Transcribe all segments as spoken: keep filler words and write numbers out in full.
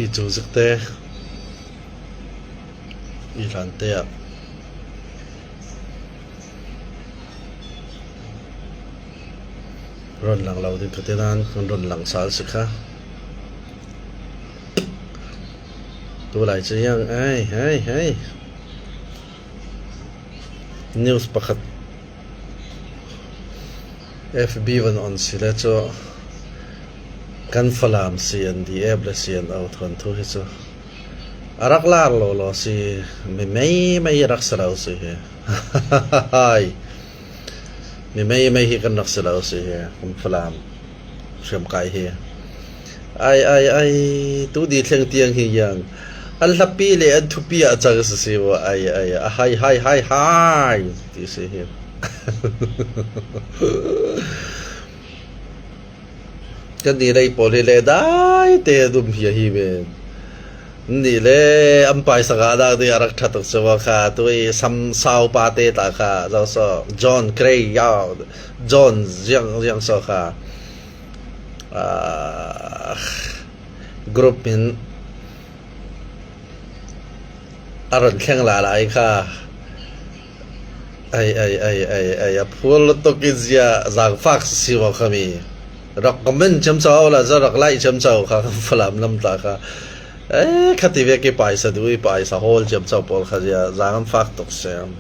I cu zikte, i hlante ah ron lang lo ding ka ti nan, kan ron lang sal si kha. Tu lai cu yang, ai, ai, ai. News pakhat F B van on si le cu kan Falam C N D F le C N O thuanthu hi cu a rak lar lawlaw si, mi mei mei rak si lo si hi. Hai. Mi mei mei hi kan rak si lo si hi. Kan Falam hriamkai hi. Ai, ai, ai, tu di thleng tiang hi yang. An hlapi le an thupi ah cang si si maw. Ai, ai, a hai, hai, hai, hai. Ti si hi. Kan ni lei pawl hi le dai te dum hi a hi men. Ni le an paisa ka dak ding a rak ṭha tuk si maw kha. Tu i sam sau pa te ta kha. Zo so John Gray yau. John ziang, ziang so kha. Ah, group in a ron thleng la lai kha. Ai, ai, ai, ai, ai, a phul tuk i zia zang fak si maw kha mi. Rak comment ciamco la za rak lai ciamco kha kan Falam lam ta kha. Ai, kha ti ve ki paisa du i paisa hol ciamco pawl kha zia zang an fak tuk sem.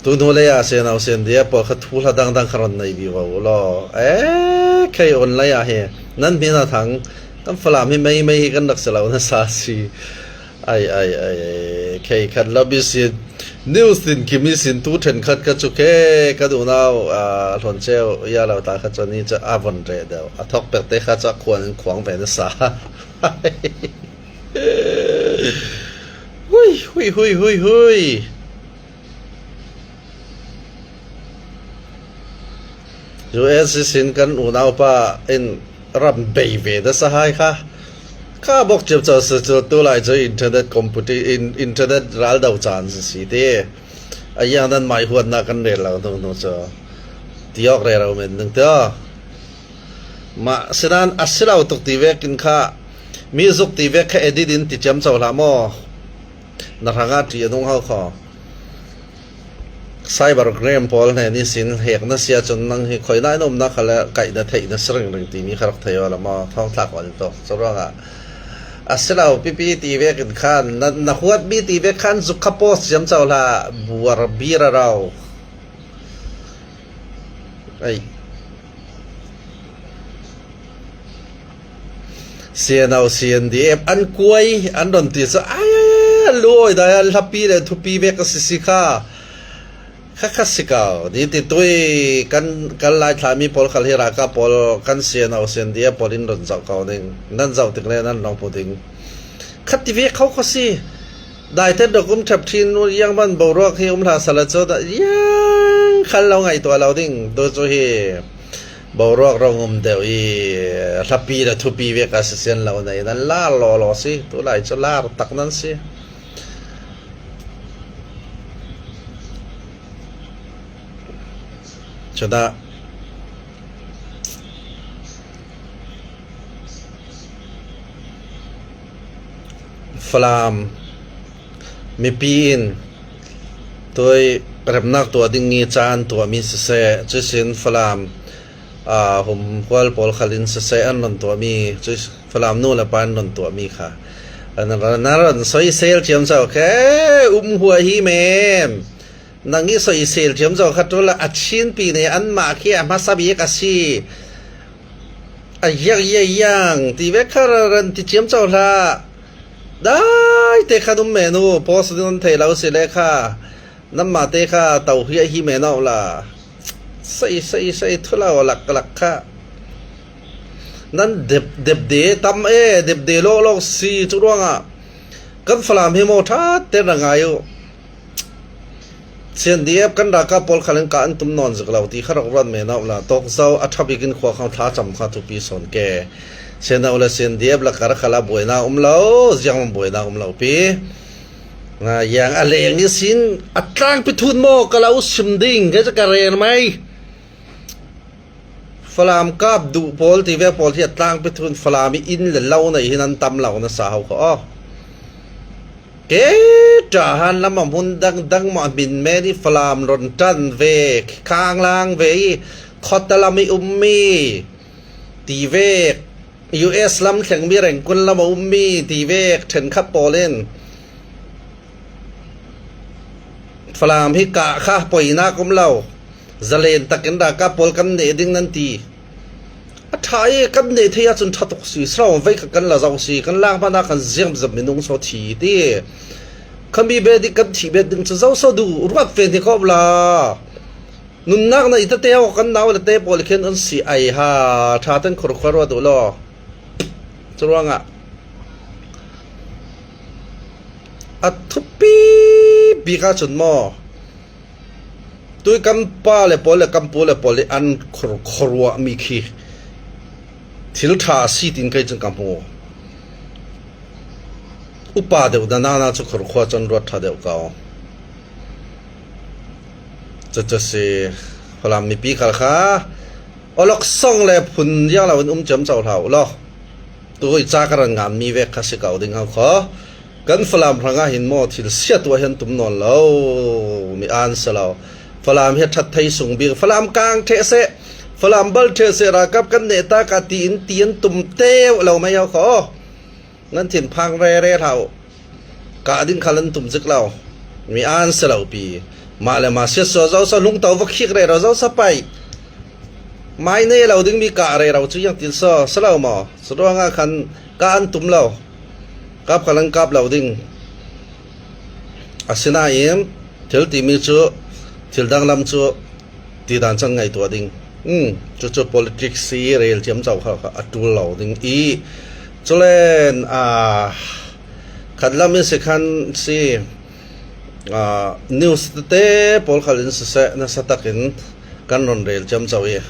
Tu nu lei a sian au sian dia pawl kha thu hla dangdang kha ron nei vivo lo. Eh, kei on lei a hi. Nan hmin a thang. Kan Falam hi mei mei hi kan rak si lo na sa si. Ai, ai, ai, ai. Kei khat lo bi sin. News tin kimi sin tu ṭhen khat ka cu ke. Ka du nau, ah, hlon ceu. Ya lo ta kha cu ni cu a von re deuh. A thok pek te kha cu a khuan in khuang ve na sa. Hui, hui, hui, hui, hui. U S sin kan unaupa in ram bei ve da sa hai kha. Ka bok ciam ca si cu tu lai cu internet competi-, in-, internet ral dau caan si si ti. A yang nan mai huat na kan rel lo nu nu cu. Ti awk rero men ding ti aw. Mah sinan a si lo tuk ti vekin kha, mi zuk ti vek kha edit in ti ciamco hlah maw? Na hrangah ṭih a nung ho kho. Cyber crime pawl hnen ihsin hek na si ahcun nang hi khoi nai na um na kha le kaih na theih na si ringring timi kha rak thei aw la maw? Thawngthlak aw tuk. Curuangah a si lo pipi ti vekin khan na, na huatmi ti vek khan zuk kha post ciamco hlah, buar bir a rau. Ei. C N O, C N D F an kuai, an ron ti cu, ai, ai, ai, an luawi dai, an hlapi le thupi vek a si si kha. Kha kha si ko. Ni ti tui kan, kan lai thlami pawl khal hi raka pawl kan C N O, C N D F pawl in ron zoh ko ning. Nan zoh tik le nan rawng pu ding. Kha ti vek kho kho si. Daite dok um ṭhep ṭhin, yang van boruak hi um hlah sala cu dah yang khal lo ngaihtuah lo ding. Tu cu hi boruak rong um deuh i hlapi le thupi vek a sisian lo nei nan lar lawlaw si. Tu lai cu lar tak nan si. Cudah Falam mipi in tui remnak tuah ding i caan tuahmi siseh, cuisin Falam, aa, humhual pawl khal in siseh an ron tuahmi, cui Falam nu le pa an ron tuahmi kha. An ron, an ron soisel ciamco khe, um hua hi men. Nang i soisel ciamco kha tu la a Chinpi nih anmah khi a hmasa bik a si. A yang, yang, yang, ti vek kha ran ti ciamco hlah. Dai te kha dum men u, post ding an thei lo si le kha. Nanmah te kha to hi a hi men awk la. Sei, sei, sei, thu lo lak, lak kha. Nan dep, dep de tam e, dep de lawk, lawk si cu ruangah. Kan Falam hi maw ṭha te na ngai u. C N D F kan ralkap pawl khal in kah an tum nawn zik lo ti kha rak ruat men awk la, tawk zo a ṭha bik in khua khang thlacam kha thupi sawn ke. C N O le C N D F la kar khal a buaina um lo, ziang buaina um lo pi. Nga yang a leng ihsin a tlangpi thun maw ka lo sim ding, kei cu ka rel mai. Falam kap duh pawl ti vek pawl hi a tlangpi thu in Falam i inn le lo nei hi nan tam lo nasa hau kha aw. Ke ṭahan lam a hmun dangdang mah hmin men i Falam rawn ṭan ve, khang lang ve i khawta lam i um mi ti vek, U S lam thleng mi Rengkun lam a um mi ti vek ṭhenkhat pawlin Falam hi kah kha pawinak um lo, zalen takin ralkap pawl kan neh ding nan ti. A ṭha e, kan neh thei a chun ṭha tuk si, silo vei kha kan la zo si, kan lang hmana kan ziam zam minung saw thi ti. Khami be dik kan thih bet ding chu zo saw duh ruat ve ni khawp la. Nunnak nei ta te ho kan nau le te pawl khen an si ai ha, ṭha ten khur khua ruat uh law. Churuangah a thupi bik a chun maw, tui kan pa le pawl le kan pu le pawl le an khur khur ruah mi khi thil ṭha a si tin kei chun ka hmu. Upa deuh na nana chu khur khua chun ruat ṭha deuh ka aw. Chu chu si Falam mipi khal kha awlok sawng le phun ziang lo in um chiam chau hlau law. Tui cha ka ran ngan mi vek kha si kau ding hau khaw. Kan Falam hrangah hin maw thil siat uh a hian tum nawn lo, mi an si lo. Falam hi a ṭhat thei sung bik, Falam kang ṭheh seh, Falam bal ṭheh seh, ralkap kan neh ta ka ti in ti an tum teu lo mai hau khaw. Nan thin phang re re hlau. Kah ding khal an tum zik lo. Mi an si lo pi. Mah le mah siat saw zo saw lungto va khik rero zo saw pai. Mai nei lo ding mi kah rero chu yang tin saw si lo maw? Churuangah khan kah an tum lo. Kap khal an kap lo ding. Asinain thil ti mi chu, thil danglam chu ti dan chan ngaihtuah ding. Um, chu chu politics si rel chiam chau kha, kha a tul lo ding i. Chulen, a, khat lam i si khan si, a, news te pawl khal in si se nasa takin kan rawn rel chiam chau i.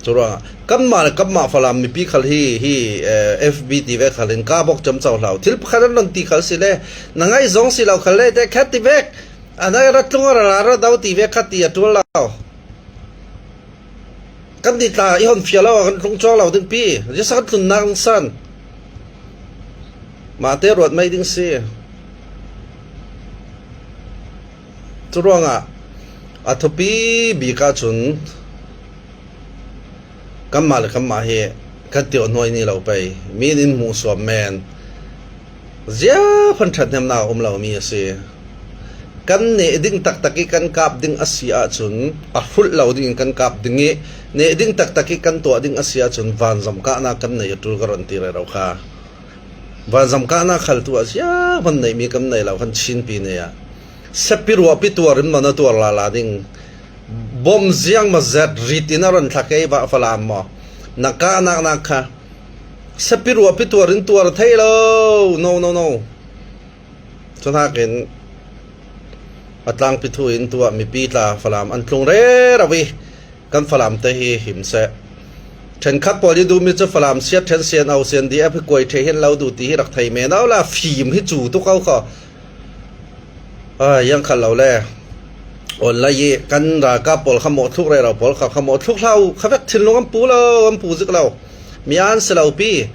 Churuangah kanmah le kanmah Falam mipi khal hi, hi, eh, F B ti ve khal in ka bawk chiam chau hlau. Thil pakhat an rawn ti khal si le, na ngaih zawng si lo khal le te khat ti vek. A nai ra tlung a ra la ra dau ti vek kha ti a tul lo. Kan ni tla i hawn fiah lo a kan tlung chuang lo ding pi. Ziasa kan tlun nang san. Mahte ruat mai ding si. Churuangah a thupi bik a chun kanmah le kanmah hi kan tih hnuai ni lo pei. Mi in in hmuh suam men. Ziah phan ṭhathnemna a um lo mi a si. Kan neh ding tak tak i kan kap ding a si ah chun a hrulh lo dingin kan kap ding i, neh ding tak tak i kan tuah ding a si ah chun vanzam kahna kan nei a tul ka rawn ti rero kha. Vanzam kahna khaltu ah ziah phan neih mi kan nei lo khan Chinpi nei ah. Sepi ruahpi tuar in mana tuar la la ding. Bawm ziang ma zet rit in a rawn thla kei vah Falam maw? Na kah nak nak kha. Sepi ruahpi tuar in tuar thei lo. No, no, no. Chuthakin a tlangpi thu in tuah mipi tla Falam an tlung rero i kan Falam te hi him se. Ṭhenkhat pawl i duh mi chu Falam siat ṭhen sian au sian di a phi kuai ṭhe hian lo duh ti hi rak thei men au la fim hi chu tu kau kha. A, yang khat lo le. Online i kan ralkap pawl kha mawh thluk rero pawl kha, kha mawh thluk hlau, kha vek thinlung an pu lo, an pu zik lo. Mi an si lo pi.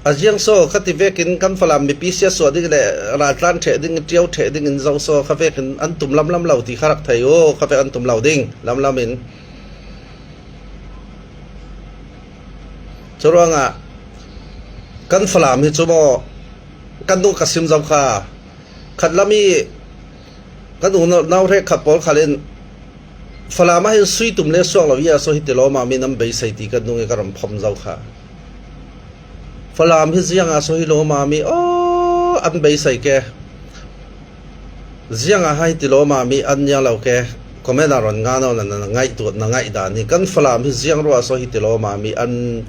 A ziang saw kha ti vekin kan Falam mipi siat suah ding le, raltlan ṭheh ding, ṭiau ṭheh ding in zo saw kha vekin an tum lam lam lo ti kha rak thei u, kha vek an tum lo ding, lam lam in. Churuangah kan Falam hi chu maw, kan dung ka sim zam kha. Khat lam i kan u nau, nau hrek khat pawl khalin Falam a hin sui tum le suak lo i a saw hi ti lo ma mi nam beisei ti kan dung i ka ram phom zo kha. Falam hi ziang a saw hi lo ma mi aw an beisei ke. Ziang a hai ti lo ma mi an nia lo ke. Comment a rawn nga naw na, na ngaihtuah na ngaihdan hi kan Falam hi ziang ruah saw hi ti lo ma mi an,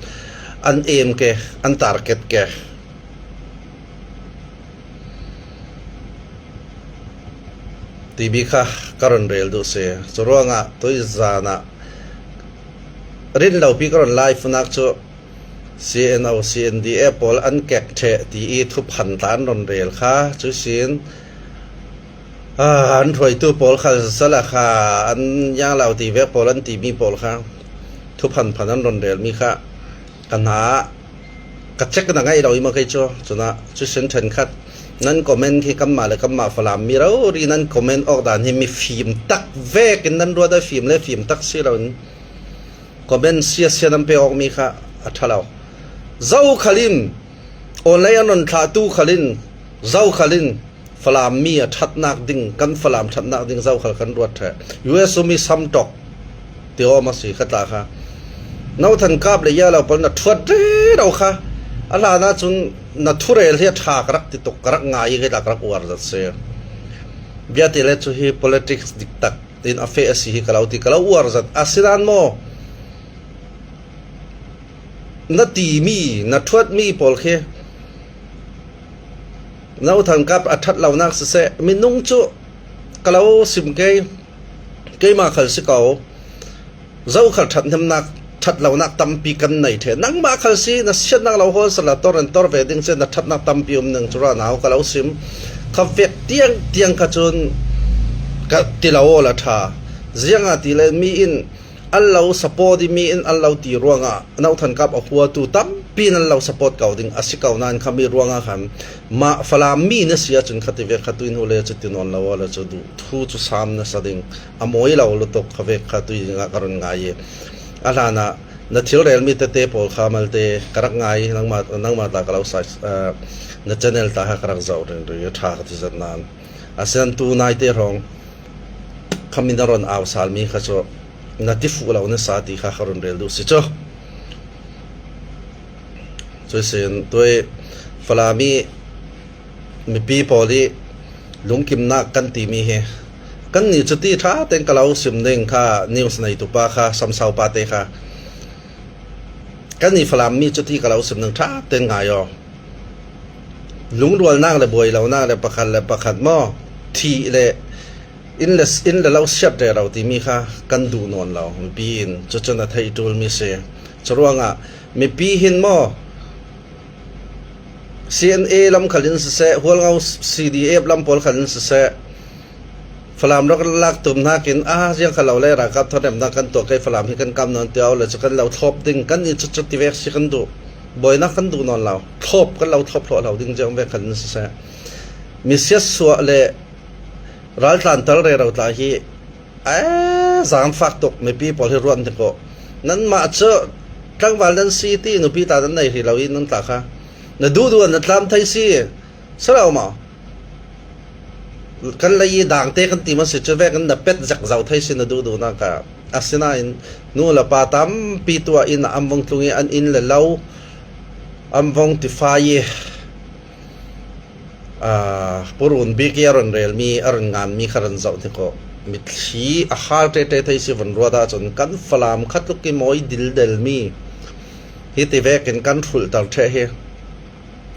an aim ke, an target ke. Ti bik kha ka rawn rel duh se. Churuangah tui zanah rin lo pi ka rawn live nak chu C N O, C N D A pawl an kek ṭheh ti i thuphan tla an rawn rel kha. Chu sin, a, an hruaitu pawl kha sala kha, an yang lo ti vek pawl an ti mi pawl kha. Thuphan phan an rawn rel mi kha ka hna ka check na ngaih lo i maw kei chu. Cunah chu sin ṭhenkhat nan comment khi kanmah le kanmah Falam mi rori nan comment awk dan hi mi fim tak vekin nan ruat a, fim le fim tak si loin comment sia sia nan pe awk mi kha a ṭha lo. Zokhal in online an rawn thlahtu khal in, Zokhal in Falam mi a ṭhatnak ding, kan Falam ṭhatnak ding Zokhal kan ruat ṭheh. U S um i sam tawk ti awm a si kha tla kha. No Than Kap le Yellow pawl na thuat rero kha. A hlanah chun na thurel hi a ṭha ka rak ti tuk, ka rak ngai i kei tla ka rak uar zat se. Bia ti le chu hi politics dik tak in a feh a si hi ka lo ti, ka lo uar zat. A si nan maw? Na ti mi, na thuat mi pawl khi No Than Kap a ṭhat lonak siseh, minung chu ka lo sim kei, keimah khal si ko. Zokhal ṭhathnemnak, ṭhat lonak tampi kan nei ṭheh. Nangmah khal si, na siatnak lo hawl sala tor an tor ve ding che, na ṭhatnak tampi um ning chu rana ka lo sim. Kha vek tiang tiang kha chun ka ti lo awl a ṭha. Ziangahtile mi in an lo support i, mi in an lo ti ruangah No Than Kap a huatu tampi in an lo support ko ding a si ko nan kha mi ruangah khan mah Falam mi na si a chun kha ti vek kha tuin hule chu ti nawn lo awl a chu duh thu chu sam nasa ding a mawi lo lutuk kha vek kha tui dingah ka rawn ngai i. A hlanah na thil rel mi tete pawl kha malte ka rak ngai, nangmah, nangmah tla ka lo sa, eh, na channel tla kha ka rak zoh ringring a ṭha ka ti zat nan. A sian tu naite hrawng khami na rawn au sal mi kha chu na ti fuh lo nasa ti kha ka rawn rel duh si chu. Chu sin tui Falam i mipi pawl i lungkimnak kan ti mi hi. Kan ni chuti ṭha teng ka lo sim ding kha news neitu pa kha, samsau pa te kha. Kan ni Falam mi chuti ka lo sim ding ṭha teng ngai aw. Lungrualnak le buai lonak le pakhat le pakhat maw? Thih le in le, in le lo siat rero ti mi kha kan duh nawn lo. Mipi in chu chu na thei tul mi si. Chu ruangah mipi hin maw? C N A lam khal in siseh, Hualngo C D F lam pawl khal in siseh, Falam rak lak tum hnakin, a, ziang kha lo le, ralkap thaw remna kan tuah kei, Falam hi kan kam nawn ti aw le, chu kan lo thlawp ding, kan ni chu chu ti vek si kan duh. Buaina kan duh nawn lo. Thlawp, kan lo thlawp hlawh lo ding ziang vek kan si se. Mi siatsuah le raltlan tal rero tla hi, a, zang fak tuk, mipi pawl hi ruat ni ko. Nanmah chu tlangval nan si ti nupi tla nan nei hrih lo i nan tla kha. Na duhduh na tlam thei si. Si lo maw? Kan lei i dangte kan ti mah si, chu vekin na pet zek zo thei si na duhduhnak ah. Asinain nu le pa tampi tuah in an vawng tlung i an inn le lo an vawng tifai i, a, Pu Run Bik i a rawn rel mi, a rawn ngan mi kha rawn zoh ni ko. Mitthli a hal tete thei si vun ruat ah chun kan Falam khat luk i mawi dildel mi. Hiti vekin kan hrulh tar theh hi.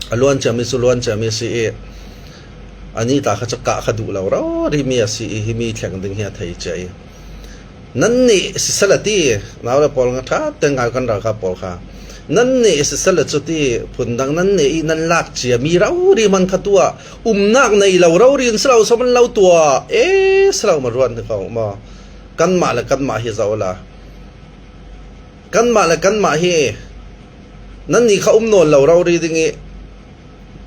A luan chiam i chu luan chiam i si i, a ni tla kha chu kah kha duh lo rori mi a si i, hi mi thleng ding hi a thei chiah i. Nan nih sisel a ti, nau le pawl nga ṭha te ngai kan ralkap pawl kha. Nan nih sisel a chu ti, phun dang nan nih i nan lak chiah mi rori man kha tuah, umnak nei lo rori in si lo saw man lo tuah, e, si lo ma ruan ni ko maw. Kanmah le kanmah hi zo la. Kanmah le kanmah hi nan ni kha um nawn lo rori ding i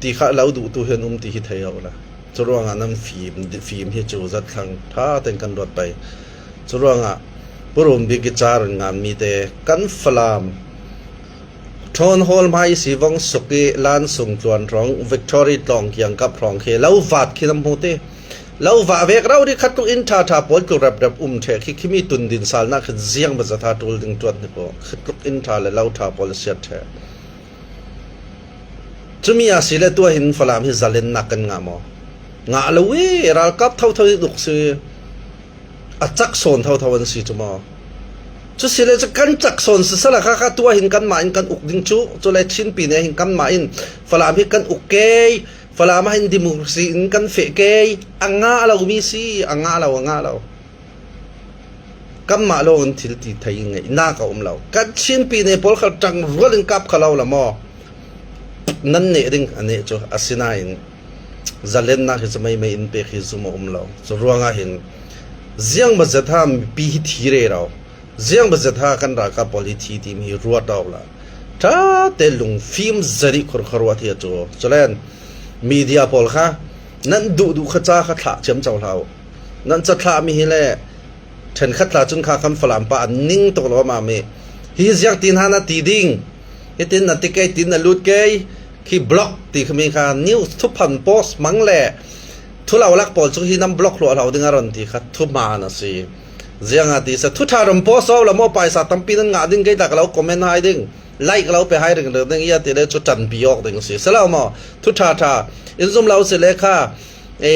ti kha lo duhtu hian um ti hi thei lo la. Churuangah nan fim, fim hi chu zat thlang ṭha ten kan ruat pai. Churuangah Pu Run Bik i char ngan mite kan Falam Town Hall hmai si vawng suk i Lansung tluan hrawng, Victory tlawng kiang kap hrawng khi lo vat khi nan hmu ti. Lo vah vek rau ri khat tluk in ṭha ṭha pawl tluk rep rep um ṭheh khi, khimi tun din salnak khin ziang va za ṭha tul ding tuat ni ko. Khat tluk in ṭha le lo ṭha pawl a siat ṭheh. Chumi a si le tua hin Falam hi zalennak kan ngah maw? Ngah lo i ralkap tho tho i duk si. A chak sawn tho tho an si chu maw? Chu si le chu kan chak sawn sisel a kha kha tua hin kanmah in kan uk ding chu. Chu le Chinpi nia hin kanmah in Falam hi kan uk kei. Falam ah hin democracy in kan feh kei, a ngah lo mi si, a ngah lo, a ngah lo. Kanmah lo in thil ti thei ngaihna ka um lo. Kan Chinpi nei pawl kha tang rual in kap kha lo la maw? Nan neh ding a neh chu, asinain zalennak hi chu mei mei in pek hi zum a um lo. Churuangah hin ziang ma zet ha mipi hi thi rero. Ziang bazet ha kan ralkap pawl hi thi ti mi hi ruat awk la. Ṭhate lungfim zet i khurkha ruat hi a cu. Culen media pawl kha nan duhduh kha ca kha thlah ciamco hlah uh. Nan ca thlah mi hi le ṭhenkhat hla cun kha kan Falam pa a ning tuk lo mah mi. Hi ziang tin ha na ti ding. Hitin na ti kei, tin na lut kei. Khi block ti khami kha news thuphan post mang le thulolak pawl cu hi nan block hluahhlo ding a ron ti kha thuhma na si. Ziangah ti se, thuṭha ron post awk la maw, paisa tampi nan ngah ding, kei ta ka lo comment hai ding, like ka lo pe hai ringring ding, ia ti le cu ṭanpi awk ding si. Si lo maw? Thuṭha ṭha in zum lo si le kha, e,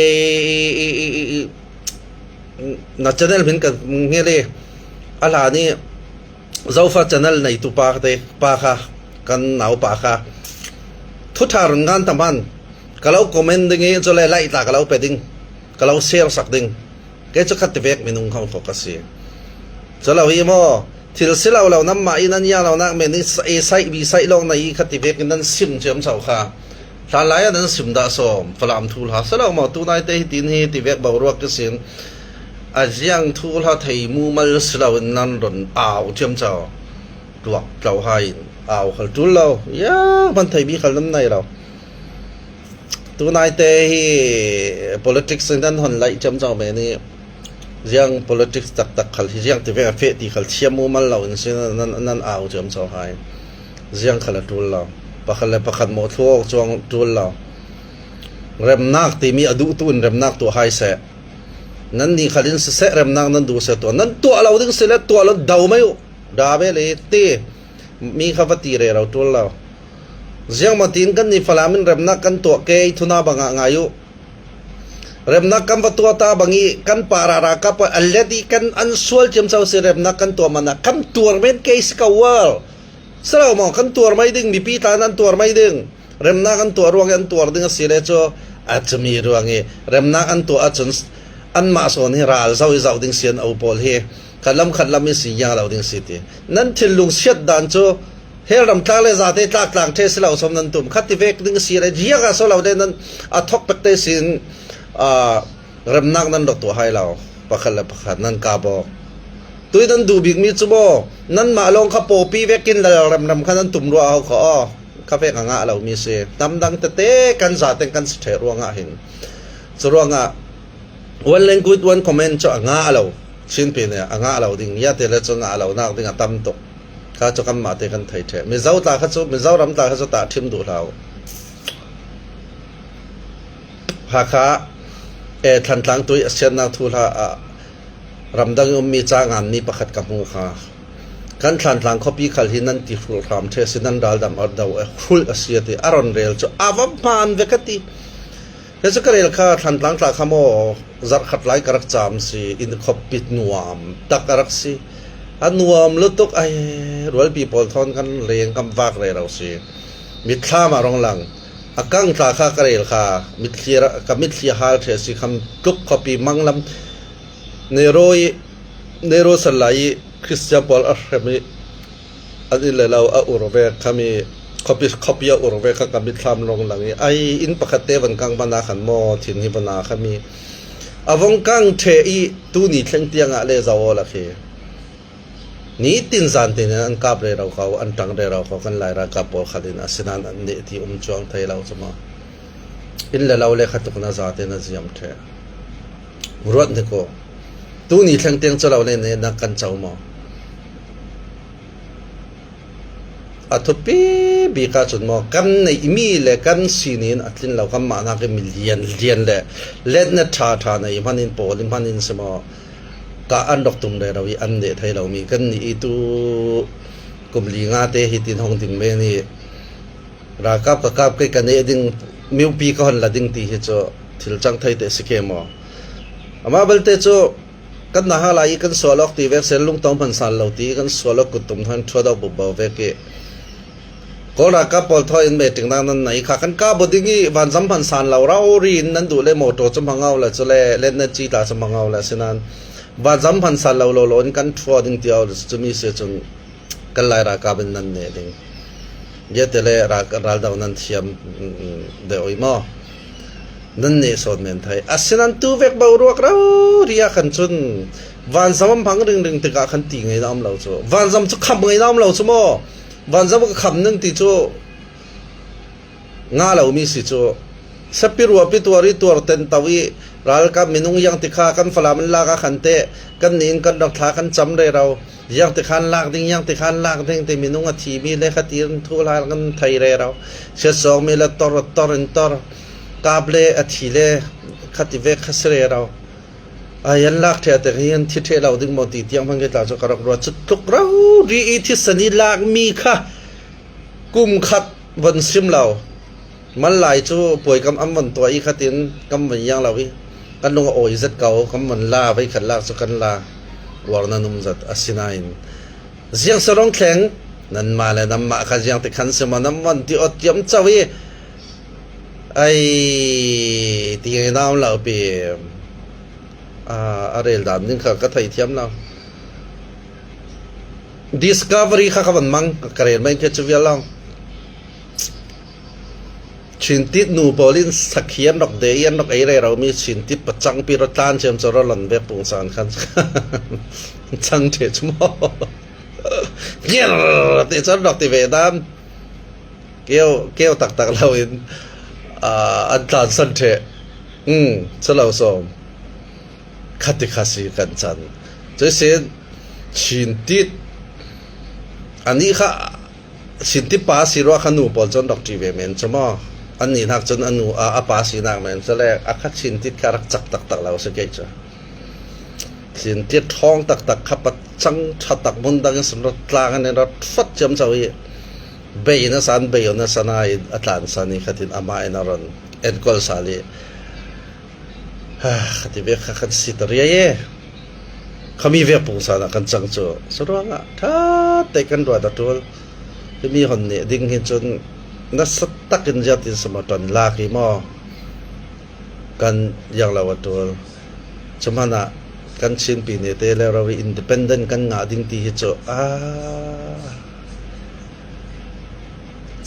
e, e, e, e, na channel hmin ka hngel i a hlan i Zofa channel neitu pa te, pa kha, kan nau pa kha, thuṭha run ngan tam han, ka lo comment ding i, cule like ta ka lo pe ding, ka lo share sak ding. Kei cu kha tivek minung khawng kho ka si. Cu lo hi maw, thil si lo lo, nanmah i nan ia lo nak men i sa-, i saih, bi saih lawng na i kha tivek in nan sim ciamco kha. Hlanlai ah nan sim dah sawm, Falam thu hla si lo maw, tunaite hitin hi tivek boruak ka sin. A ziang thu hla thei mumal si lo in nan ron au ciamco. Tuak tlo hai in au khal ṭul lo. Ia, hman thei bi khal nan nei lo. Tunaite hi politics in nan hon laih ciamco men i ziang politics taktak khal hi, ziang tivek a feh ti khal thiam mumal lo in si nan, nan, nan au ciamco hai. Ziang khal a ṭul lo. Pakhat le pakhat mawh thluak cuang ṭul lo. Remnak timi a duhtu in remnak tuah hai seh. Nannih khal in siseh, remnak nan duh seh tuah. Nan tuah lo ding si le tuah lo do mai uh. Da ve le ti. Mi kha va ti rero ṭul lo. Ziangmah tiin kannih Falam in remnak kan tuah kei, thuna bangah ngai uh. Remnak kan va tuah ta bang i kan pa rara kap a let i kan an sual ciamco si, remnak kan tuah man a kan tuar men kei si ka world. Si lo maw, kan tuar mai ding, mipi tla nan tuar mai ding. Remnak an tuah ruang i an tuar ding a si le cu a cumi ruang i remnak an tuah ahcun anmah sawn hi ral zoh i zoh ding si an au pawl hi khat lam khat lam i si ngiang lo ding si ti. Nan thinlung siat dan cu hel ram tlak le zate tlak tlang ṭhe si lo sawm nan tum khat ti vek ding si le ziak a so lo le nan a thok pek te sin, aa, remnak nan rawt tuah hai lo, pakhat le pakhat nan kap awk. Tui nan duh bik mi cu maw, nanmah lawng kha pawpi vekin lal remrem kha nan tum ruah ho kha aw. Kha vek a ngah lo mi si. Tam dang tete kan zate kan si ṭheh ruangah hin. Cu ruangah one language, one comment cu a ngah lo. Chinpi nih a ngah lo ding, ia te le cu ngah lo nak ding a tam tuk. Kha cu kanmah te kan thei ṭheh. Mizo tla kha cu, Mizoram tla kha cu tahṭhim duh hlah uh. Hakha, eh, Thantlang tui a siatnak thu hla ah ramdang i ummi ca nganmi pakhat ka hmu kha. Kan Thantlang khuapi khal hi nan ti hrulh hram ṭheh si, nan raldam a do a hrulh a si a ti, a ron rel cu a va hmaan ve ka ti. Hi cu ka rel kha Thantlang tla kha maw, zarh khat lai ka rak cam si, in khuapi nuam tak a rak si. A nuam lutuk, ai, rualpi pawl thawn kan leng kan vak rero si. Mitthlam a rong lang. A kang tla kha ka rel kha, mitthli ra-, ka mitthli a hal ṭheh si, kham tluk khuapi manglam. Nero i, Nero sallai i Khristian pawl a hrem i an inn le lo a ur vek khami, khuapi, khuapi a ur vek kha ka mitthlam rong lang i, ai, inn pakhat te van kang van a khan maw, thin hi van a khami. A vong kang ṭheh i tuni thleng tiang ah le zo aw la khi. Nitin zan tein an kap rero kho, an ṭang rero kho, kan Laira kap pawl khat in a sinan an neh ti um cuang thei lo cu maw? Inn le lo le kha tuk na zate na ziam ṭheh. Ruat ni ko. Tuni thleng tiang cu lo le ne na kan co maw? A thupi bik ahcun maw, kan neihmi le kan sining in a tlin lo, kanmah nak i mi lian lian le letna ṭha ṭha nei hman in, pawl i hman in si maw, ka an rak tum rero i an neh thei lomi kannih i tu kum li nga te hitin hong ding men i ralkap ka kap kei, ka neh ding, miupi ka hon la ding ti hi cu thil cang thei te si ke maw? Amah belte cu kan na ha lai i kan sual awk ti vek seh, lungtong hman san lo ti i kan sual awk, kut tum hna in ṭhuat awk buk bo vek i Kawl ralkap pawl thaw in meeting nak nan nei kha, kan kap aw ding i vanzam hman san lo, rori in nan duh le motor cu hmang aw le, cule letna ci tla cu hmang aw le, sinan vanzam hman san lo lawlaw in kan ṭhu aw ding ti aw le, cumi si cun kan Laira kap in nan neh ding. Ziate le ra-, raldo nan thiam, mm, deuh i maw? Nan neh sawn men thai. Asinan tu vek boruak rori ah khan cun Vanzam an phang ringring tikah khan ti ngeina om lo cu. Vanzam cu kham ngeina om lo cu maw? Vanzam ka kham ning ti cu nga lo mi si cu. Sapi ruapi tuar i tuar ten to i ralkap minung yang tikha kan Falam an lak a khan teh kan nih in kan rak thla kan cam rero. Yang tikhan lak ding, yang tikhan lak ding ti minung a thi mi le kha ti in thu hla kan thei rero. Siat sawng mi le tor tor in tor. Kap le a thi le kha ti vek kha si rero. Ai, an lak ṭheh tek hi an thi ṭheh lo ding maw ti tiang hmang ke tla cu ka rak ruat cu tluk rori i thisen i lak mi kha kum khat von sim lo. Malai cu puai kam an von tuah i khatin kam von yang lo i kan lung a awi zet ko, kam von la vei khat lak cu kan la uar nan um zat a si nain ziang sarong thleng nanmah le nanmah kha ziang ti khan si maw nan von ti awt tiam co i ai ti ngai na um lo pi. A, a rel dan ding kha ka thei thiam lo. Discovery kha ka van mang, ka rel mai khe cu vial lo. Chin tit nu pawl in sakhi an rak de i an rak ei rero mi chin tit pacang pi rawt tlan ciam cu rawt lon vek pungsan khan chang ṭheh cu maw? Ngiar ti cu an rak ti ve dan. Keu, keu taktak lo in, aa, an tlansan ṭheh. Um, si lo sawm. Kha ti kha si kan can. Cuihsin, Chin tit, anih kha, Chin tit pa si ruah kha nu pawl cun rak ṭi ve men cu maw? Annih hnak cun a nu, a, a pa sinak men cu le, a kha Chin tit kha rak cak taktak lo si kei cu. Chin tit ṭhawng taktak kha pacang ṭha tak hmun dang in sun rawt tlang an in rawt ṭhuat ciamco i bei nasa an bei nasa na i a tlansan i khatin amah in a ron enkawl sal i, ha, kha ti vek kha kan si ta riai e. Khami vek pungsan ah kan cang cu. Saruangah ṭha te kan ruat a ṭul. Himi hon nih ding hi cun nasa takin ziatin samaton lak i maw? Kan yang lo a ṭul. Cu hmanah kan Chinpi nih te le rori independent kan ngah ding ti hi cu, aa,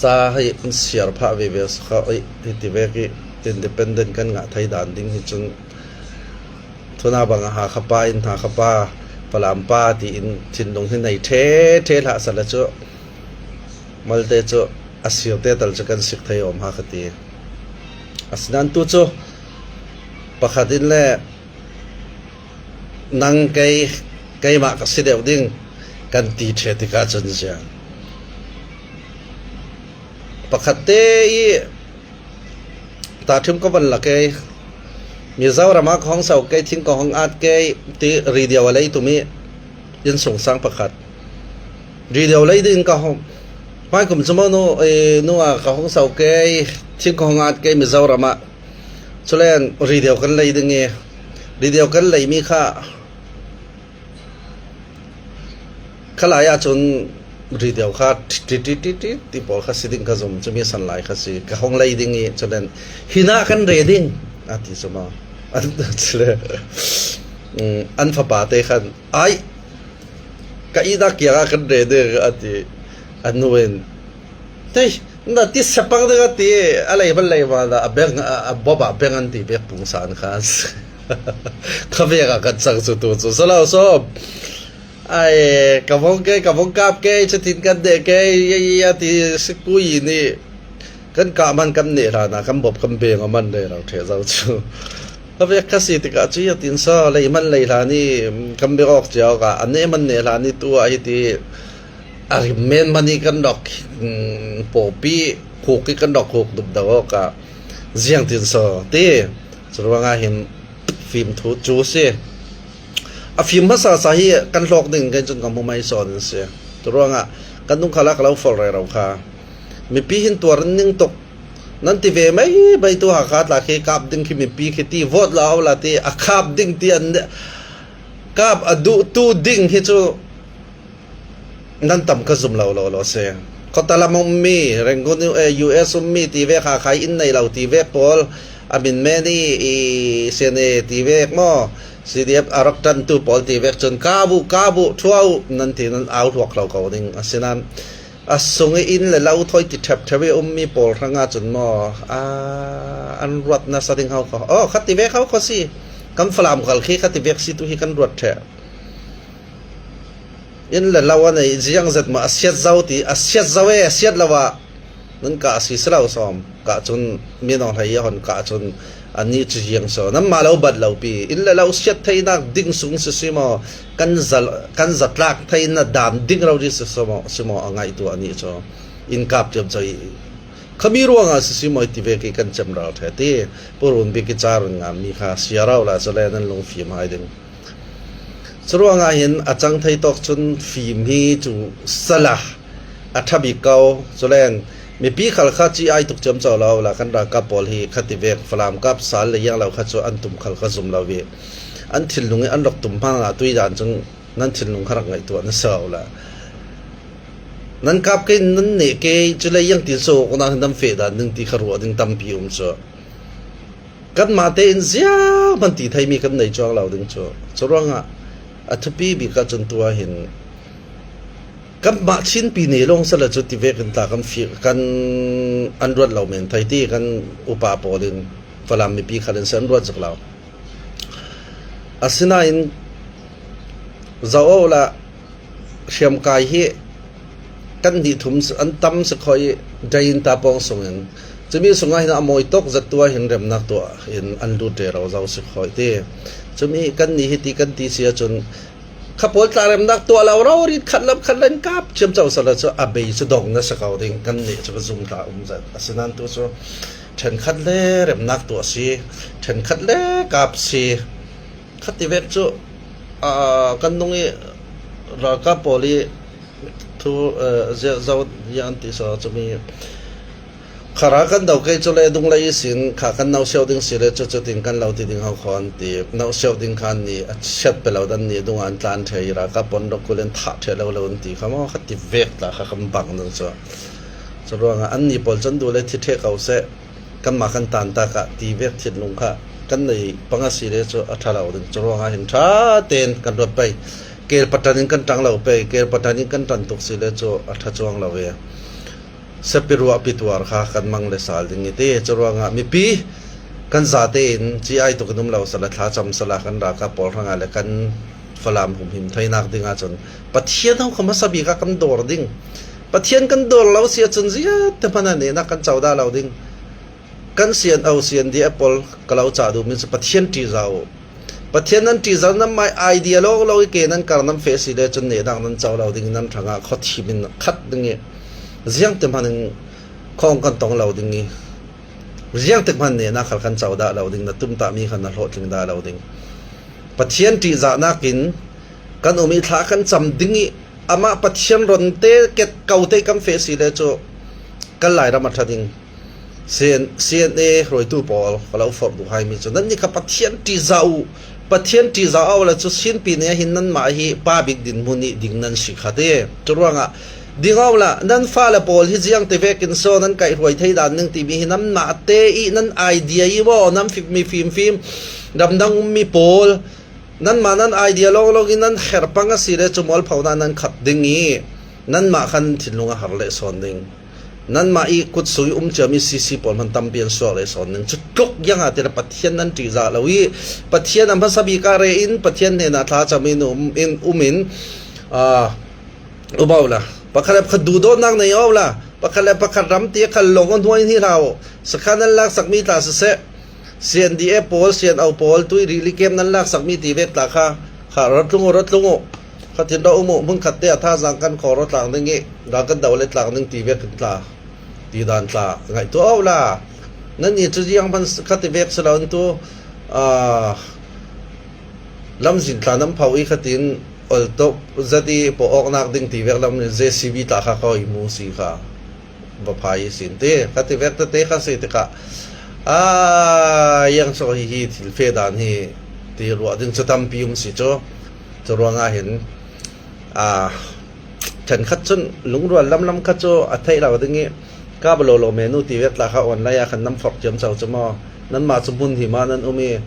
ca hei an siar phah veve si kha, oi, hiti vek i independent kan ngah thei dan ding hi cun, thuna bang a Hakha pa in Hakha pa, Falam pa tiin thinlung hi nei ṭhe ṭhe hlah sala cu, malte cu a sir te tal cu kan sik thei awm ha kha ti. Asinain tu cu pakhat in le nang kei, keimah ka si deuh ding kan ti ṭheh tikah cun ziang. Pakhat te i tahṭhim ka van la kei, Mizoram ah ka hong so kei, thing ka hong at kei ti radio a lei tum i innsungsang pakhat. Radio lei ding ka hong, hmaikum cu maw nu, eh, nu ah ka hong so kei, thing ka hong at kei Mizoram ah. Culen radio kan lei ding i, radio kan lei mi kha, kha lai ahcun radio kha ti, ti, ti, ti, ti pawl kha si ding ka zum, cumi san lai kha si, ka hong lei ding i, culen, hinah kan re ding, a ti cu maw? An, cule, um, an fapa te khan, ai, ka ihnak kiangah kan re ding, a ti, a nu in, tei, na ti sepang ding a ti, a lei hman lei hman ah, a beng, a, a bawm ah beng an ti bek pungsan khan. Kha vek ah kan cang cu tu cu, si lo sawm. Ai, ka vong kei, ka vong kap kei, cutin kan deh kei, ya, ya, ya, ti si ku i nih. Kan kah man kan neh hlan ah, kan bawm kan beng a man rero ṭheh zo cu. Kha vek kha si tikah cu, ya tin saw, lei man lei hlan i, kan beng awk cia awk ah, a neh man neh hlan i tu ah hiti, a rim men man i kan rak, um, pawpi, khuk i kan rak khuk dup do awk ah, ziang tin saw, ti. Curuangah hin fim thu cu si. A fim hmasa sa hi kan hlawk ding kan cun kan hmu mai sawn in si. Curuangah kan dungkhal ah ka lo fol rero kha. Mipi hin tuar an ning tuk. Nan ti ve mai, mai tu Hakha tla khi kap ding khi mipi khi ti vote la au la ti a kap ding ti an kap a duh tu ding hi cu nan tam ka zum lo lo lo si. Khuata lam um mi, Rangoon, eh, U S um mi ti vek, Hakha inn nei lo ti vek pawl, a min men i, i C N A ti vek maw, C D F a rak ṭantu pawl ti vek cun, kap uh, kap uh, ṭhua uh, nan ti nan au hluak lo ko ding. Asinain a sung i inn le lo thawi ti ṭhep ṭhep i um mi pawl hrang ah cun maw, a, an ruat nasa ding hau kho. Oh, kha ti vek hau kho si. Kan Falam khal khi kha ti vek si tu hi kan ruat ṭheh. Inn le lo a nei ziang zet maw, a siat zo ti, a siat zo e, a siat lo ah nan kah si si lo sawm. Kah cun mi nawng hlei a hon kah cun annih cu ziang saw, nanmah lo bat lo pi. Inn le lo siat theinak ding sung si si maw, kan za, kan zatlak theihna dan ding rori si si maw, si maw a ngaihtu anih cu inn kap ciamco i khami ruangah si si maw i ti vek i kan cem ral ṭhe ti. Purun bik i ca run ngammi kha siar awla cu le nan lungfim hai ding. Curuangah hin a cang thei tawk cun fim hi cu sala a ṭha bik ko. Culen mipi khal kha ci ai tuk ciamco lo la kan ralkap pawl hi khati vek Falam kap sal le iang lo kha cu an tum khal kha zum lo i an thinlung i an rak tum hmang ah tui dan cun nan thinlung kha rak ngaihtuah na si lo la. Nan kap kei, nan neh kei, cule iang tin so awknak hi nan feh dan ding ti kha ruah ding tampi um cu. Kanmah tein zianghman ti theimi kan nei cuang lo ding cu. Curuangah a thupi bik ahcun tu ah hin kanmah Chinpi ne lawng sala cu ti vekin tla kan fih, kan an ruat lo men thei ti kan upa pawl in Falam mipi khal in si an ruat zik lo. Asinain zoh awla hriamkai hi kan hnih thum an tam si kho i drain ta pawng sungin cumi sungah hin a mawi tawk zat tu ah hin remnak tuah in an lut rero zo si kho i ti. Cumi kan nih hi ti kan ti si ahcun kha pawl tla remnak tuah lo rori khat lam khat lam kap ciamco sala cu a bei cu dong na si ko ding kan nih cu ka zum tla um zat. Asinain tu cu ṭhenkhat le remnak tuah si, ṭhenkhat le kap si. Khati vek cu, aa, kan nung i ralkap pawl i thu, aa, ziah zo, ziah an ti saw cumi kha ral kan do kei cu le dung lei ihsin kha kan nausiau ding si le cu cutin kan lo ti ding ho kho an ti. Nausiau ding kha an nih a chiat pe lo dan nih dung an tlan ṭhei i ralkap pawl rak kul in thah ṭheh lo lo an ti kha maw khati vek tla kha kan bang ding cu. Curuangah an nih pawl cun duh le thi ṭheh ko seh. Kanmah kan tan tak ah ti vek thinlung kha kan nei pang a si le cu a ṭha lo ding. Curuangah hin ṭha tein kan ruat pei. Kel patan in kan ṭang lo pei. Kel patan in kan ṭan tuk si le cu a ṭha cuang lo ve. Sepi ruah pi tuar kha kan mang le sal ding i ti. Curuangah mipi kan zate in ci ai tuk in um lo sala thlacam sala kan ralkap pawl hrangah le kan Falam humhim theinak ding ahcun Pathian ho kha hmasa bik ah kan dawr ding. Pathian kan dawr lo si ahcun ziate hmanh ah nehnak kan co dah lo ding. Kan C N O, C N D F pawl ka lo cah duhmi cu Pathian ṭihzah uh. Pathian nan ṭihzah, nanmah idea lawng lo i ke nan kar nan feh si le cun nehnak nan co lo ding i nan hrangah khuathim in khat ding i ziangte hmanh in khawng kan tong lo ding i ziangte hmanh nehnak khal kan co dah lo ding, na tumtahmi kha na hlawhtling dah lo ding. Pathian ṭihzahnak in kan um i thla kan cam ding i amah Pathian ronte ket kote kan feh si le cu kan Lairam a ṭha ding. C N, C N A hruaitu pawl ka lo forh duh hai mi cu nannih kha Pathian ṭihzah uh. Pathian ṭihzah awla cu Chinpi nih hin nanmah hi pa bik dinhmun i ding nan si kha te. Curuangah ding awla nan fale pawl hi ziangte vekin saw nan kaih hruai thei dan ning timi hi nanmah te i nan idea i maw nan fimmi fimfim ramdang ummi pawl nanmah nan idea lawng lawng i nan kher pang a si le cu mualphonak nan khat ding i nanmah khan thinlung a har leh sawn ding. Nanmah i kutsu i um ciami C C pawl hman tampi an suak leh sawn ding. Cu tluk iang ah ti le Pathian nan ṭihzah lo i Pathian a hmasa bik ah re in Pathian hnenah thlacam in um in, um in, aa, um awla pakhat le pakhat duhdawtnak nei awla pakhat le pakhat ram ti a khal lawng a hnuai hnih hlah uh. Sakhan nan laksakmi tla siseh, C N D A pawl, C N O pawl, tui rili kem nan laksakmi ti vek tla kha, kha rawtlung uh, rawtlung uh. Khatin rawh um uh, hmun khat te a thazaang kan khaw rawtlang ding i, ral kan do le tlang ding ti vek in tla, ti dan tla, ngaihtuah awla. Nannih cu ziang hman khati vek si lo in tu, aa, lamzin tla nan pho i khatin oltop zat i pawh awknak ding ti vek lam in J C B tla kha kho i mu si kha. Va phai sin ti, ka ti vek tete kha si tikah, aa, iang so hi hi thil fe dan hi ti ruah ding cu tampi um si cu. Cu ruangah hin, aa, ṭhenkhat cun lungrual lamlam kha cu a theih lo ding i, ka ba lo lo menu ti vek tla kha online ah khan nan forh ciamco cu maw? Nanmah cu hmun him ah nan um i,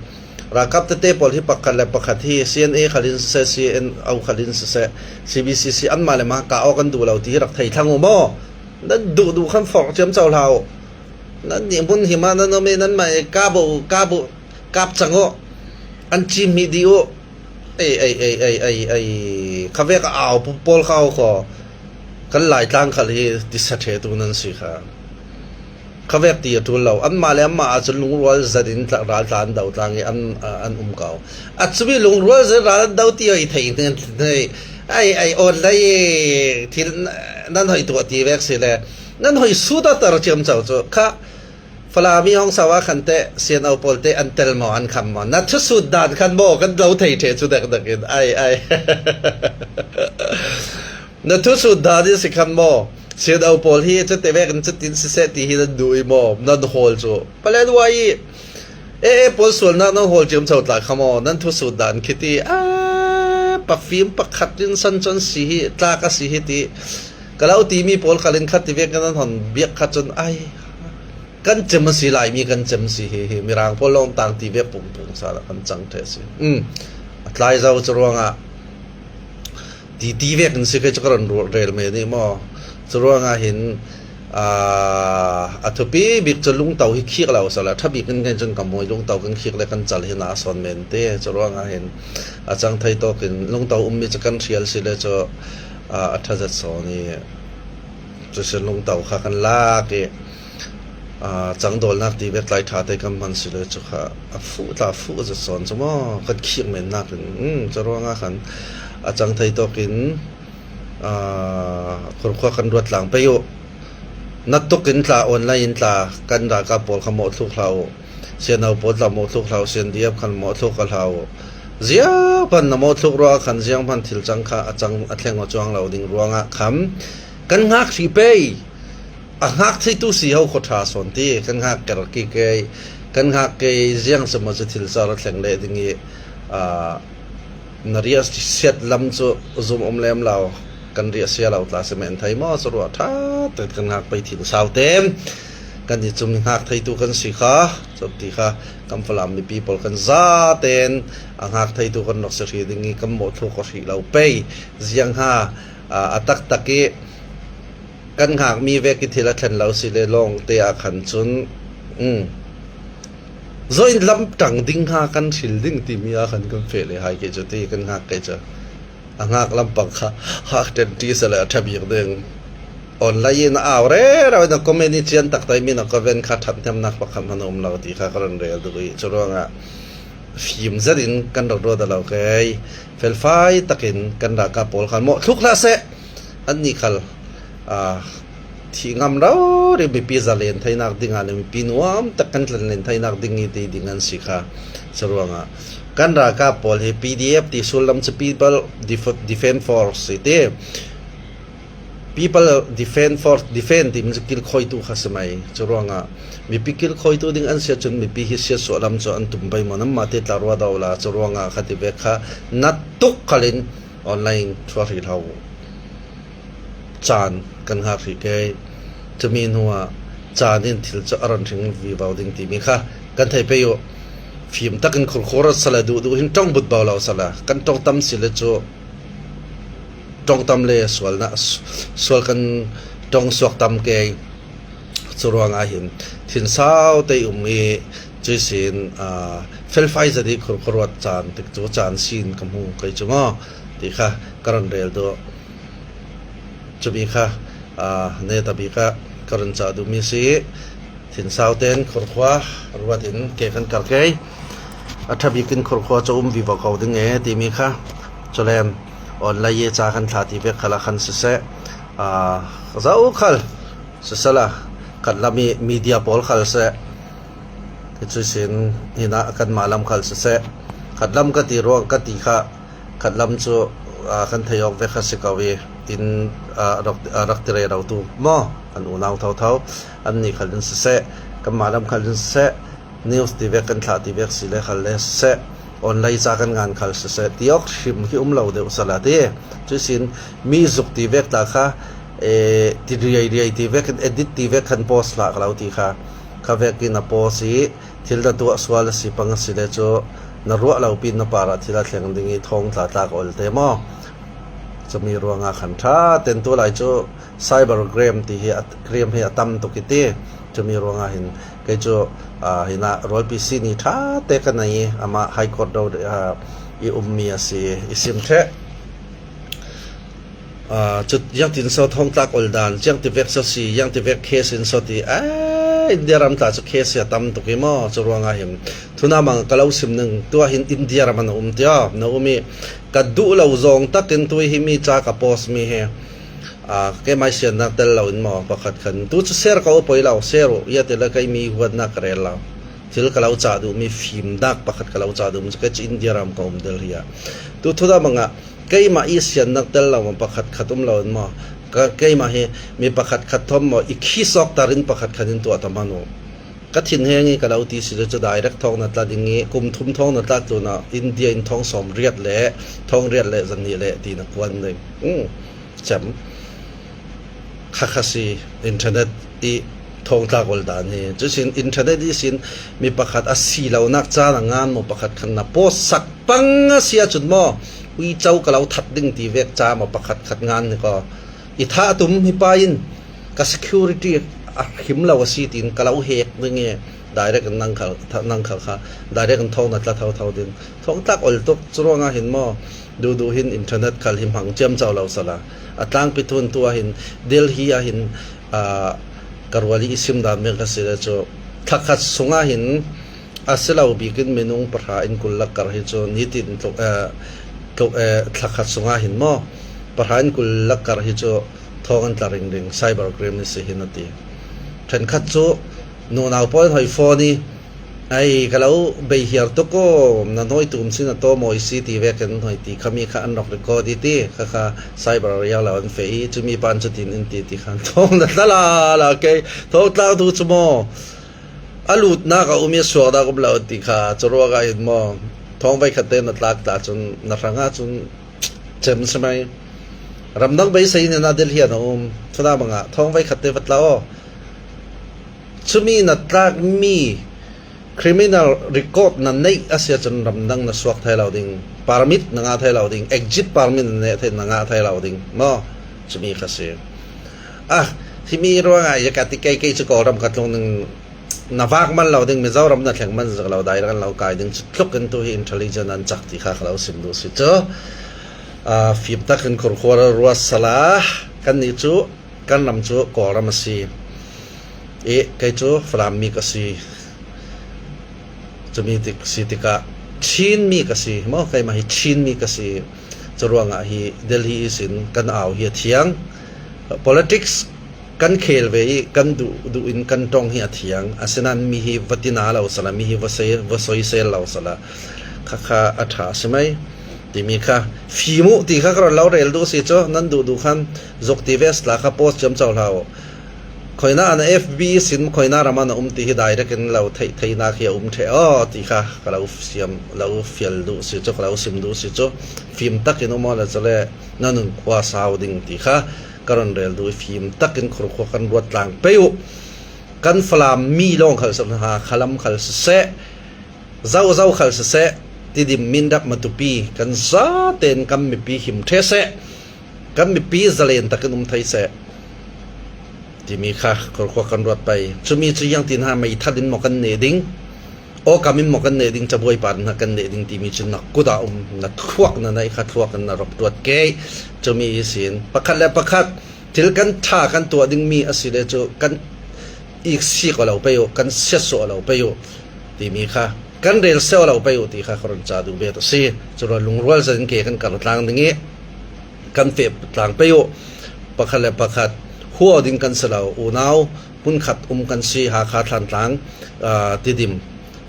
ralkap tete pawl hi pakhat le pakhat hi C N A khal in siseh, C N O khal in siseh, C B C C anmah le mah kah awk an duh lo ti hi rak thei thlang uh maw? Nan duhduh khan forh ciamco hlah uh. Nannih hmun him ah nan um i, nanmah i kap uh, kap uh, kap cang uh. An cim hmih dih uh. Ei, ei, ei, ei, ei, ei. Khavek a au pu pawl kha au khaw. Kan Laitlang khal hi tisa ṭhe tu nan si kha. Khavek ti a ṭul lo. Anmah le anmah ah cun lungrual zat in tla-, ral tla an do tlang i an, a, an um ko. A cumi lungrual zat ral an do ti aw i thei hnen hnen. Ei, ei, online i thil nan hoih tuah ti vek si le. Nan hoih sut a tar ciamco cu. Kha Falami hong sau ah khan teh, sian au pawl teh an tel maw, an kham maw? Na thusut dan khan maw, kan lo thei ṭhe cu dekdek in. Ai, ai. Na thusut dan i si khan maw? Sian au pawl hi, cute vekin cutin siseh ti hi nan duh i maw? Nan hawl cu. Palen uai i, e, e, pawl sualnak nan hawl ciamco tla kha maw? Nan thusut dan khi ti, a, pafim pakhat in san cun si hi, tlak a si hi ti. Ka lo timi pawl khal in khat ti vekin nan hon biak khat cun, ai, kan cem a si, Laimi kan cem si hi, hi Mirang pawl lawngtang ti vek pungpung sa kan cang ṭheh si. Um, a tlai zo cu ruangah ti, ti vek in si kei cu ka run rel men i maw? Cu ruangah hin, aa, a thupi bik cu lungto hi khik lo sala, ṭha bik in kei cun ka muai lungto kan khik le kan cal hi na a sawn men te. Cu ruangah hin a cang thei tawk in lungto ummi cu kan hrial si le cu, aa, a ṭha zet sawn i cu si lungto kha kan lak i, aa, cangdawlnak ti vek tlai ṭha te kan hman si le cu kha a fuh tla fuh a zat sawn cu maw kan khik men nak in, um, cu ruangah khan a cang thei tawk in, aa, khurkhua kan ruat tlang pei uh. Natuk in tla, online in tla, kan ralkap pawl kha mawhthluk hlah uh. Sianno pawl tla mawhthluk hlah uh, sian diap khan mawhthluk ka hlah uh. Ziang hman na mawhthluk ruangah khan ziang hman thil cang kha a cang a thleng aw cuang lo ding ruangah khan kan ngak hrih pei. A ngak theitu si ho khaw ṭha sawn ti, kan ngak ker ki kei, kan ngak kei ziang semaw cu thil car a thleng leh ding i, aa, na riah siat lam cu zum um lem lo, kan riah sia lo tla si men thei maw? Cu ruah ṭha tein kan ngak pei thil sau tem. Kan i cumi ngak theitu kan si kha, cu ti kha kan Falam mipi pawl kan za tein a ngak theitu kan rak si hrih ding i kan mawhthluk aw hrih lo pei. Ziang ha, aa, a taktak i kan ngakmi vek i thil a thlen lo si le lawngte ah khan cun, um, zawin lamṭang ding ha kan hril ding timi ah khan kan feh le hai kei cu ti kan ngak kei cu. A ngak lampang kha hak ṭen ṭi sala a ṭha bik ding. Online in a au rero in a comment i cian tak taimi na comment kha ṭhathnemnak pakhat hman a um lo ti kha ka run rel duh i cu ruangah fim zet in kan rak ruat a lo kei. Felfai takin kan ralkap pawl khan mawhthluk hlah seh. Annih khal, aa, thih ngam rori mipi zalen theinak dingah le mipi nuam tak kan tlanlen theinak ding i ti ding an si kha. Cu ruangah kan ralkap pawl hi P D F ti sullam cu People Def-, Defense Force i ti. People Defense Force, defense timi cu kilkhawitu kha si mai. Cu ruangah mipi kilkhawitu ding an si ahcun mipi hi siatsuah lam cu an tum pei maw? Nanmah te tla ruat aw la, cu ruangah kha ti vek kha natuk khal in online thuah hrih hlah uh. Caan kan ngak hrih kei. Cumi hnuah caan in thil cu a run hring vivo ding timi kha kan thei pei uh. Fim takin khurkhur sala, duhduh hin ṭong but bo lo sala, kan ṭong tam si le cu ṭong tam le sual na, su-, sual kan ṭong suak tam kei. Cu ruangah hin thinsau te um i cuisin, aa, felfai zat i khurkhur ruat caan tik cu caan sin ka hmu kei cu maw ti kha ka run rel duh. Cumi kha, aa, neta bik ah ka run cah duhmi si. Thinsau ten khurkhua ruat in ke kan kar kei. A ṭha bik in khurkhua cu um vivo ko ding e timi kha. Culen online i ca kan thlah ti vek khal ah khan siseh, aa, zokhal sisela, khatlam i media pawl khal seh. Cuisin hinah kanmah lam khal siseh. Khatlam ka ti ruang ka ti kha, khatlam cu, aa, kan thei awk vek kha si ko i, tin, aa, rak, aa, rak ti rero tu maw? Kan unau thotho, annih khal in siseh, kanmah lam khal in siseh, news ti vek, kan thlah ti vek si le khal le siseh, online ca kan ngan khal siseh, ti awk hrim hi um lo deuh sala ti. Cuisin mi zuk ti vek ta kha, ee, ti riai riai ti vek, edit ti vek kan post hlah ka lo ti kha, kha vekin a post i, thil na tuah sual a si pang a si le cu na ruah lo pin na parah thil a thleng ding i thawngtla tlak ol te maw? Cumi ruangah khan ṭha ten tu lai cu cyber crime ti hi a, crime hi a tam tuk i ti. Cumi ruangah hin kei cu, aa, hinah rualpi sini ṭha te ka nei i amah High Court do, aa, i um mi a si i sim ṭheh. Aa, cu ziangtin so thongtlak ol dan, ziangti vek so si, ziangti vek case in so ti, aa, India ram tla cu case hi a tam tuk i maw, cu ruangah hin thunamang ka lo sim ning, tuah hin India ram an um ti aw, na um i ka duh lo zawng takin tui hi mi ca ka post mi hi. Aa, keimah siannak tel lo in maw, pakhat khan tu cu share ka aw poi lo, share uh, ia ti le kei mi huatnak ka rel lo. Thil ka lo cah duh mi fimnak pakhat ka lo cah duh mi cu kei cu India ram ka um Delhi ah. Tu thunamang ah keimah i siannak tel lo maw, pakhat khat um lo in maw, ka, keimah hi mi pakhat khat thawm maw, i khi sawk tarin pakhat khat in tuah ta man uh. Ka thinheng i ka lo ti si le cu direct thawng na tla ding i kum thum thawng na tlak tlun ah India in thawng sawm riat le thawng riat le zan nih le ti na kuan ding. Um, cem. Kha kha si internet i thawngtlak ol dan hi. Cusin internet i sin mi pakhat a si lonak caan a ngan maw, pakhat khan na post sak pang a si ahcun maw, uico ka lo that ding ti vek ca maw, pakhat khat ngan ni ko. I thah tum hi pa in ka security a hrim lo a si tiin ka lo hek ding i direct in nang khal, nang khal kha, direct in thawng na tla thotho ding. Thawngtlak ol tuk cu ruangah hin maw, duhduh hin internet khal hi hmang ciamco lo sala. A tlangpi thun tu ah hin Delhi ah hin, aa, ka rual i sim dan beng ka si le cu thlakhat sungah hin a si lo bikin minung pahra in kul lakkar hi cu nitin tluk, aa, tluk, aa, thlakhat sungah hin maw, pahra in kul lakkar hi cu thawng an tla ringring, cyber crime i si hin a ti. Ṭhenkhat cu nunau pawl in hoi phone i, ai, ka lo bei hiar tuk aw, na hnawi tum si na tawm aw i si ti vekin hoi ti khami kha an rak record i ti, kha kha cyber riau lo an feh i, cumi pan cu tin in ti ti khan thawng na tla la la kei, thawng tlang tu cu maw, a lutnak a um i a suaknak um lo ti kha, cu ruak ah hin maw, thawng veikhat te na tlak ta cun na hrang ah cun cem si mai. Ramdang beisei in a Delhi ah na um, thunamang ah thawng veikhat te va tla aw. Cumi na tlak mi criminal record na neih a si ahcun ramdang na suak thei lo ding, permit na ngah thei lo ding, exit permit na neh thei, na ngah thei lo ding maw? Cumi kha si. Ah, himi ruangah ia ka ti kei, kei cu Kawlram ka tlung ning, na vak man lo ding, Mizoram na thleng man zak lo, direct an lo kai ding, cu tluk in tu hi intelligence an cak ti kha ka lo sim duh si cu. Ah, fim takin khurkhua ruat sala, kannih cu kan ram cu Kawlram a si. I, kei cu Falam mi ka si. Cumi tik, si tikah Chin mi ka si. Maw, keimah hi Chin mi ka si. Cu ruangah hi Delhi ihsin kan au hi a thiang. Politics kan khel ve i kan duh, duh in kan ṭong hi a thiang. Asinain mi hi va tina lo sala, mi hi va sei, va soisel lo sala. Kha kha a ṭha a si mai. Timi kha fim uh ti kha ka ron lo rel duh si cu, nan duh duh khan zuk ti ve sala kha post ciamco hlah uh. Khoina an F B sin, khoina ram an um ti hi direct in lo theih, theihnak hi a um ṭheh aw ti kha ka lo siam, lo fial duh si cu, ka lo sim duh si cu, fim takin um aw le cu le nan nun khua sau ding ti kha ka ron rel duh i fim takin khurkhua kan ruat tlang pei uh. Kan Falam mi lawng khal siseh, Hakha lam khal siseh, Zozo khal siseh, Tidim, Mindat, Matupi kan zaten kan mipi him ṭheh seh, kan mipi zalen takin um thei seh. Timi kha khurkhua kan ruat pei. Cumi cu iangtin ha meithal in maw kan neh ding, awkam in maw kan neh ding, cabuai par in ha kan neh ding timi cu na kut ah um, na thuak na neih kha thuak in na rak ruat kei. Cumi ihsin pakhat le pakhat thil kan ṭha kan tuah dingmi a si le cu kan iksik aw lo pei uh, kan siatsuah aw lo pei uh timi kha kan rel seh aw lo pei uh ti kha ka run ca duh bet a si. Curual lungrual zat in ke kan kar tlang ding i kan feh tlang pei uh. Pakhat le pakhat hu aw ding kan si lo, unau hmunkhat um kan si, Hakha, Thantlang, aa, Tidim,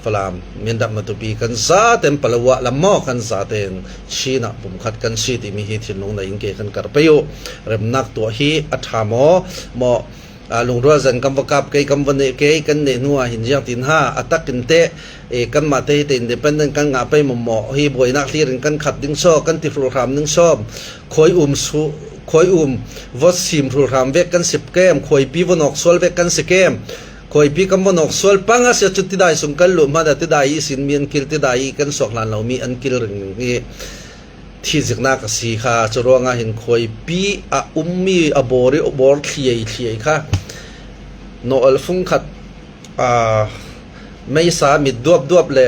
Falam, Mindat, Matupi kan zaten, Paletwa lam maw kan zaten, Chin ah pumkhat kan si timi hi thinlung nei in ke kan kar pei uh. Remnak tuah hi a ṭha maw, maw, aa, lungrual zan kan va kap kei, kan va neh kei, kan neh hnu ah hin ziangtin ha, a tak in teh, e, kanmah te hi te independent kan ngah pei maw, maw, hi buainak hlir in kan khat ding saw, kan ti hrulhram ding saw, khuai um su, khuai um va sim hrulhram vek kan si kem, khuaipi va nawk sual vek kan si kem, khuaipi kan va nawk sual pang a si ahcun tidai sung kan luh hmanh ah tidai ihsin mi an kil, tidai i kan suak hlan lomi an kil ringring hi thihziknak a si kha. Cu ruangah hin khuaipi a ummi a bawr i bawr thliai thliai kha, nawh alfung khat, aa, meisa mit duapduap le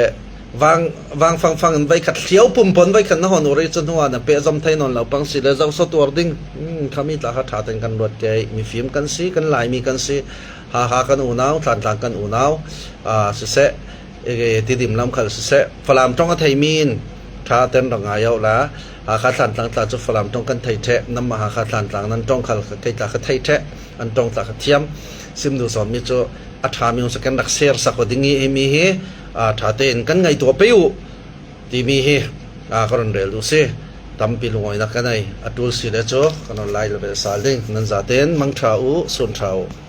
Vang, vang fangfang in voi khat hliau pum pon voi khat na hon uri cu hnuah na pehzom thei nawn lo pang si le zoso tuar ding. Hmm, khami tla kha ṭha ten kan luat kei, mifim kan si, kan Laimi kan si, Hakha kan unau, Thantlang kan unau, aa, siseh, eh, Tidim lam khal siseh, Falam ṭong a theimi in ṭha ten rak ngai awla, Hakha Thantlang tla cu Falam ṭong kan thei ṭheh, nanmah Hakha Thantlang nan ṭong khal kei tla kha thei ṭheh, an ṭong tla kha thiam, sim duh sawnmi cu a ṭhami hong si kan rak ser sak aw ding i himi hi, aa, ṭha tein kan ngaihtuah pei uh timi hi, aa, ka run rel duh si. Tampi lungawinak ka nei, a ṭul si le cu kan online le ve sal ding. Nan zaten mang ṭha uh, sun ṭha uh.